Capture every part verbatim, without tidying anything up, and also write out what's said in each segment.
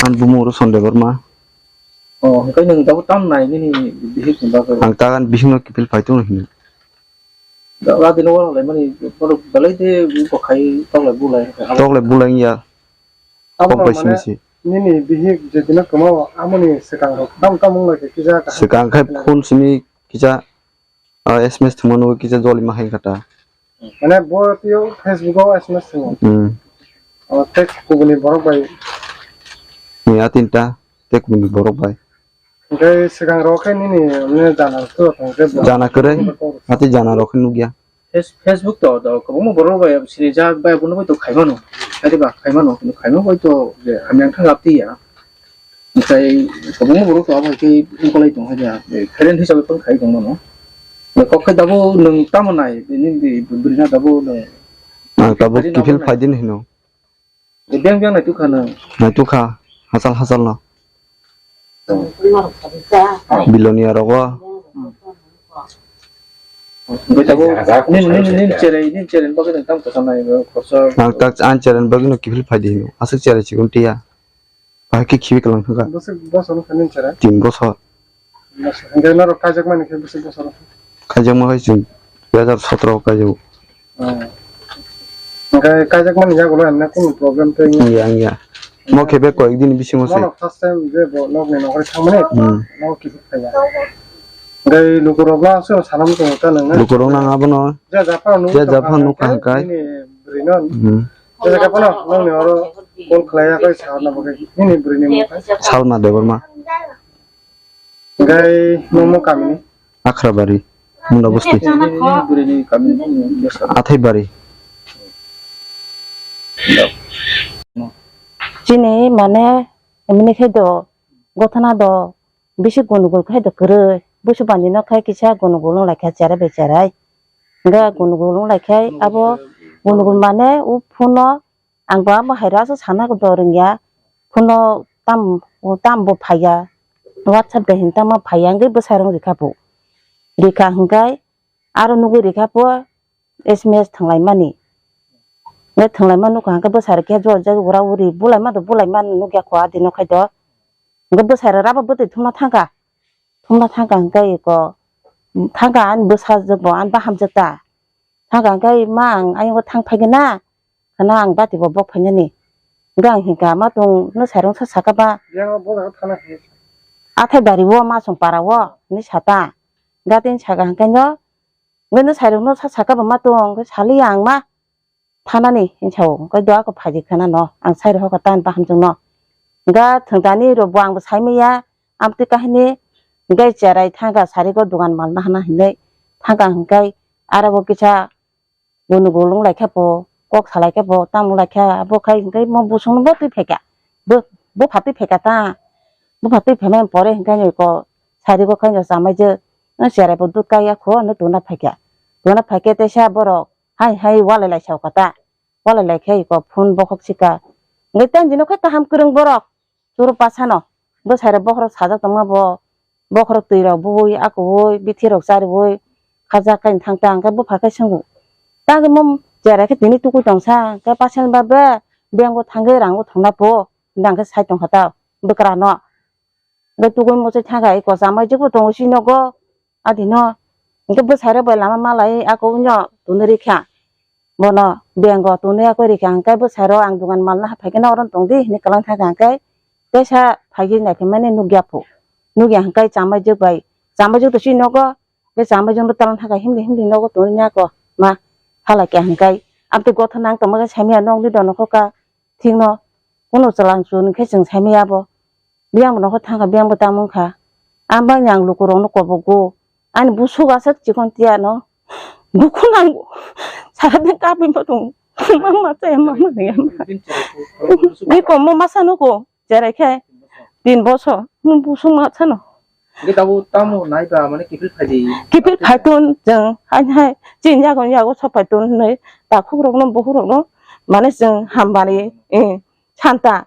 Ang bumung rw Sonde Borma. O, hwnkhe nwng tabuk tam nai nini bihik ni bagwi? Ang tagan bihikno kiphil phai tongno hino. Da-, da dino wala lai mani, borok belai de bo khai tok lai bulai. Tok lai bulai ya. Abo Kok bai mane simi si. Nini bihik je dino kwmao amoni swkang rok tam tam wng lai khe kisa kaham. Swkang khai phone simi kisa, ah, S M S thwngmano kisa joli ma hai kha ta. Mane bo twiyo Facebook o S M S thwngo. Hmm. O, tei kubuni borok bai. Ni a tinta, tei kubuni borok bai. Hwnkhe swkang rok khe nini, mane, jana rok tei bo. Jana kwrwi, hati jana rok khe nukya. Face-, Facebook to, to kwbangma borok bai sinijak bai abono bai to khaimano. Khaidi ba khaimano, kintu khaima bai to je hamya wngkha gapti ya. Omotai kwbangma borok to abo hai khe wngkolai tong hai ya. Friend hisabe phone khai tong mano. Kok khai dabo nwng tamo nai, nini bwrwi na dabo nwng. Ang tabuk kiphil phaidi hino. Beng beng naitukha nwng? Naitukha, hachal hachal no. Bilonia rogo. Hwnkhe tabuk nini, nini, nini cherai, nini cherai bagwi nwng tamo kwcham nai, khoroksa? Ang tak, ang cherai bagwi no kiphil phaidi hino. Aswk cherai chikon tiya. Bahai khe khibi kwlang thangkha. Bwswk bosor wngkha nini cherai? Tin bosor. Hwnkhe norok kaijakmani khe bwswk bosor wngkha? Kaijakma khai chwng dui hazar sotro o kaijago. Oh. Hwnkhe kaijakmani yagulo emne kunu problem tei wngya? Wngya, wngya. Mo khe be koyek din bisingo se. Mono first time je bo nokni nokri thangmani, hmm, nogo kiphil phaiya. Hwnkhe lukurokno aswk sanam tongo ta nwngnai? Lukurokno ang abono je japhano je japhano nukha hwnkhe nini bwrwino. Hmm. Jesa khe phano nokni oro call khlaiya khe sa hwnna bagwi nini bwrwini mung khe? Salma Debbarma. Hwnkhe nokmo kamini? Akhrabari, Munda bosti. Nini bwrwini kamini mung khe sa? Athaibari. Chini mane emni khe do gothana do bisi gonogol khe do kwrwi. Busu bandi no khai kisa gonogol wng lai kha cherai bai cherai. Hwnkhe gonogol wng lai khe abo gonogol mane o phone o Ang bo amo hai rw aswk sana do rwngya, phone o tam, tam bo phaiya, WhatsApp de hin tamo phaiya, hwnkhe bwsai rok rikha bo. Rikha hwnkhe aro nugwi rikha bo S M S thwnglaimani. Hwnkhe thwnglaima nukha hwnkhe bwsai rok khe jor jak ura uri bulaima do bulaima nukya kho adino khai do. Hwnkhe bwsai rok rabo bwtwi thumna thangkha. Thumna thangkha hwnkhe eko thangkha ani bwsajwk bo ani bahamjwk ta. Thangkha hwnkhe ma ang ayung o thang phai gana, khana ang bati bo bok phainani. Hwnkhe ang hinkha ma tong nwsai rok sa saka ba. Yang bo jaga thana khe. Athai bari o ma song para o hinwi sata. Hwnkhe tini saka hwnkhe no, hwnkhe nwsai rok no sa saka ba ma tong, hwnkhe saliya ang ma thanani hinwi sao. Hwnkhe do ako phaidi khana no, ang sai rok hoka tan bahamjwk no. Hwnkhe thwngtani rok bo ang bo sai maya, amtwi kahini, hwnkhe cherai thangkha sari go dogan mal nahana hinwi thangkha hwnkhe aro bo kisa Gunugul wng lai khe bo, kok salai khe bo, tamo lai khe abo khai hwnkhe mo busung no bo twi phaikha. Bo, bupha twi phaikha ta. Bupha twi phaimani pore hwnkhe ni ko sari go khai no chamai je, no cherai bo dut kaiya kho, no tuna phaikha. Tuna phaikhe teisa borok hai hai walai lai sao kha ta. Walai lai khe iko phone bokhok sika. Hwnkhe tei dino khe kaham kwrwng borok. Churu pasano bwsai rok bokhorok sajak tongma bo, bokhorok twi rok bui, akubui, bithi rok chariui khajak khe thang ta, hwnkhe bupha khe swngo, "Tang mo cherai khe tini tukui tongsa, hwnkhe pasal ba be bank o thangwi rang o thangna po," hwnkhe sai tongkha ta bwkrano. Hwnkhe tukui muchai thangkha, eko chamai jikbo tongo si nogo, adino. Hwnkhe bwsai rok bai lama malai ako wngno tonwi rikha. Bono bank o tonwi ako rikha hwnkhe bwsai rok ang dogan malna haphaikhe no oro tongdi hinwi kwlang thangkha hwnkhe teisa phaikhe naikhe mani nukya phu. Nukya hwnkhe chamai jik bai, chamai jik to si nogo, tei chamai jik no talang thangkha himdi himdi nogo tonwi ako ma halai kha hwnkhe amtwi gotha nang tongma khe saimaya nokni dono kho ka thikno kuno chwlang chwng khe chwng saimaya bo. Biyang bo nokho thangkha, biyang bo tamo wngkha. Ang bangni ang lukurokno kobogo. Ani busuk aswk chikon tiyano. Dukhu nango. Sara din kapwi bo tongo. Mama chaya, mama chaya. Bini cherai ko, ko, ko, ko, Bini komo masa nugo. Cherai khe tin bosor. Nung busuk ma sano. Hwnkhe tabuk tamo naiba mane kiphil phaidi. Kiphil phaitun chwng. Hai hai. Chini yago yago sok phaitun hinwi. Takhukrokno, bukhurokno. Mane chwng hambai. Eh. Santa.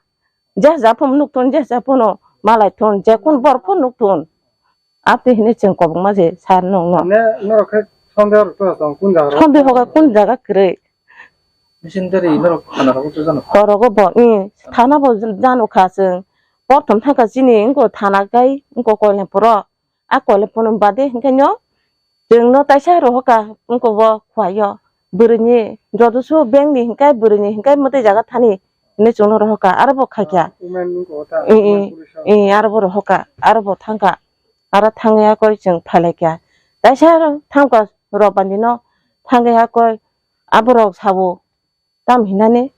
Jesa phano nukthun, jesa phano malai thun, jekun bor phano nukthun. Abtwi hinwi chwng kobokma se sar nokno. Ne, norok khe sondeho rok to tong kun jaga rok? Sondeho khe kun jaga kwrwi. Mising dari norok thana rogo to jano? Horogo bo, i, thana bo jano kha chwng. Porthom thangkha chini wngkha thana kai wngkha Koilampuro. A Koilampuro bade hinkhe no chwngno taisa rohoka wngkha bo Khowai o. Bwrwini jotosu bengni hinkhe bwrwini hinkhe mwtwi jaga thani hinwi chwngno rohoka aro bo khaikha. Women wngkha ta, Ee, women ee, police o. Ee, aro bo rohoka, aro bo thangkha. Aro thangwi akoi chwng phailaikha. Taisa thangkha Robani no thangwi akoi aborok sabo. Tam hinani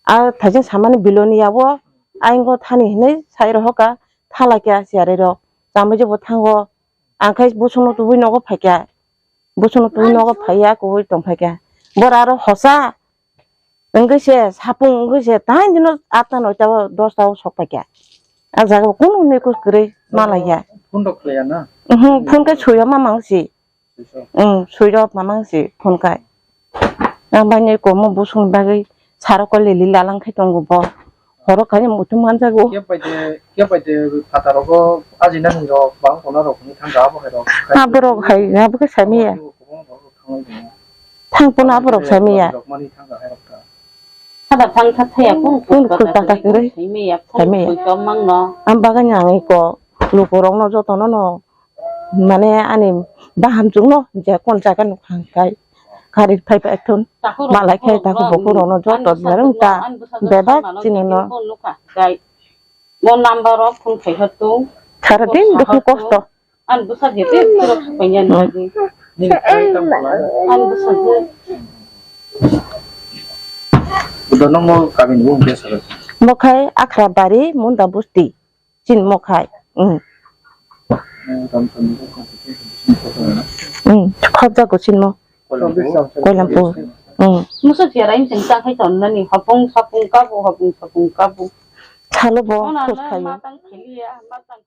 a thaijing samani biloni yago aingo thani hinwi sai rohoka thala kya siari rok chambai je bo thango ang khai busungno tubui nogo phaikya busungno tubui nogo phaiya kubui tong phaikya bora aro hosa wngwi se sapung wngwi se tai dino atta noita o dosta o sok phaikya a jaga o kunu hinwi kus kwrwi malaiya. Phone rok khlaiya na? Mhm, phone khe suiya mamang si. Switch off. Ang switch off mamang si phone kai. Ang bani komo busung bagwi saro ko lili lalang khai tongo bo. Horo khai muitu manjago. Kya paide, kya paide phataro go aji nani rok bang kono rok ni thangka abo hai rok. Aborok hai, abo khe samiya. Thang kono aborok samiya. Rok mani thangka hai rok ta. Hada thang kha thaya kung kung kung kung kung kung kung kung. Samiya. Samiya. Kung kung mang no. Ang bagani ang iko luku rok no joto no no. Mane ani bahamchwkno je kon jaga nukha hwnkhe kari phaibai thun malai khe takhuk bukhuk rokno joto bereng ta bebak chini no. Mo number rok phone khai hor tung. Sara din dukhu kosto. Ani bwsa je te phone rok phai ya ni. Ani bwsa je. Udo no mo kabin bu ke sara. Mo khai Akhra Bari Munda Busti. Chin mo khai. Mm. Mm. Khobjago chin mo. Koilampur. Mm. Musa tiara in cheng chang khai ton nani hapung sapung kabu hapung sapung kabu. Chalo bo khos khai. Matang khiliya matang.